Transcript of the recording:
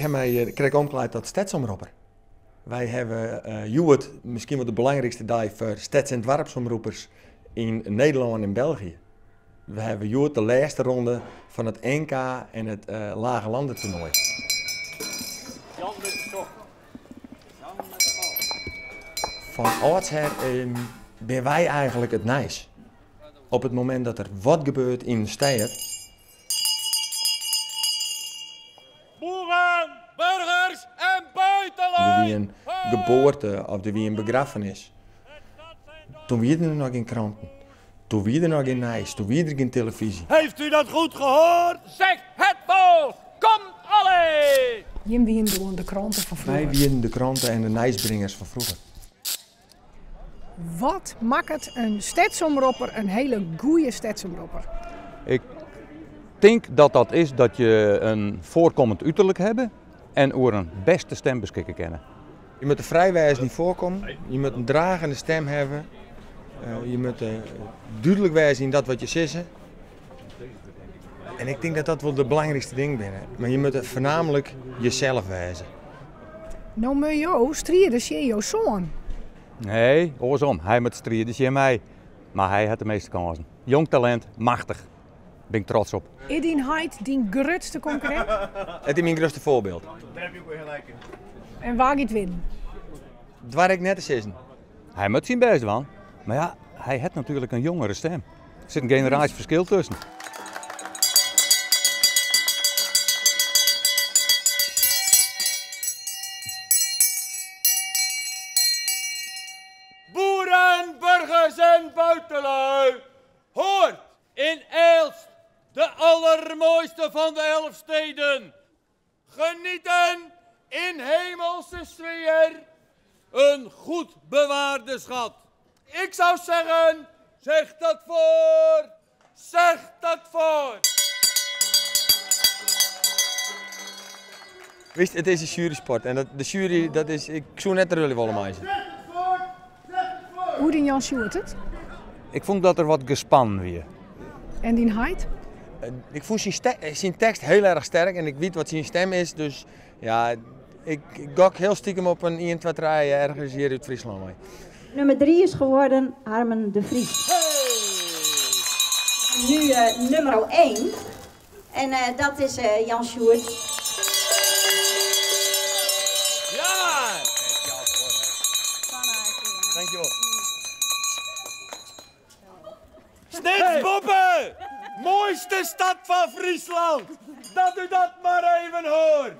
ha my krekt omklaaid tot stedsomropper. Wy hawwe hjoed miskien wol de belangrykste dei foar steds- en doarpsomroepers yn Nederlân en België. We hawwe hjoed de lêste ronde fan it NK en it Lage Landen toernoai. Fan âldsher binne wy eigenlik it nijs. Op it momint dat der wat gebeurt yn in stêd. Boeren, burgers en buitenlui! Der wie in geboarte of der wie in begraffenis. Toen wie der noch gjin kranten. Toen wie der noch gjin nijs, toen wie der gjin telefyzje. Heeft u dat goed gehoord? Zegt het volk, komt alle! Jim wienen gewoan de kranten fan froeger. Wy wienen de kranten en de nijsbringers fan froeger. Wat makket in stedsomropper in hiele goede stedsomropper? Ik tink dat dat is dat je in foarkommend uterlik hawwe en oer in bêste stim beskikke kinne. Je moatte frij wêze yn foarkommen, je moatte in dragende stim hawwe, je moatte dúdlik wêze yn dat wat je sizze. En ik tink dat dat wol de belangrykste dingen binne. Mar je moatte foarnaamlik jesels wêze. No moatte jo stride tsjin jo soan. Nee, oarsom. Hy moat stride tsjin my. Mar hy hat de measte kânsen. Jong talint, machtich. Bin ik trots op. Is dyn heit dyn grutste konkurrint? It is myn grutste foarbyld. En wa giet winnen? Doar ik net te sizzen. Hy moat syn bêst dwaan. Mar ja, hy hat natuerlik in jongere stim. Der sit in generaasjeferskil tusken. Boeren, burgers en buitenlui, hoort in Elst, de allermooiste van de 11 steden, genieten in hemelse sfeer een goed bewaarde schat. Ik zou zeggen, zeg dat voor, zeg dat voor. Witst, it is in sjuerysport en de sjuery, dat is, ik soe net rulje wolle mei se. Hoe die Jan Sjoerd it? Ik fûn dat er wat gespannen wie. En dyn heit? Ik fûn syn tekst hiel erch sterk en ik wit wat syn stim is, dus ja, ik gok hiel stikem op in ien, twa, trije ergens hjir út Fryslân wei. Nummer 3 is geworden Harmen de Vries. Nu nummer 1 en dat is Jan Sjoerd. Ja! Dankjewol. Snits boppe! Mooiste stad van Friesland! Dat u dat maar even hoort!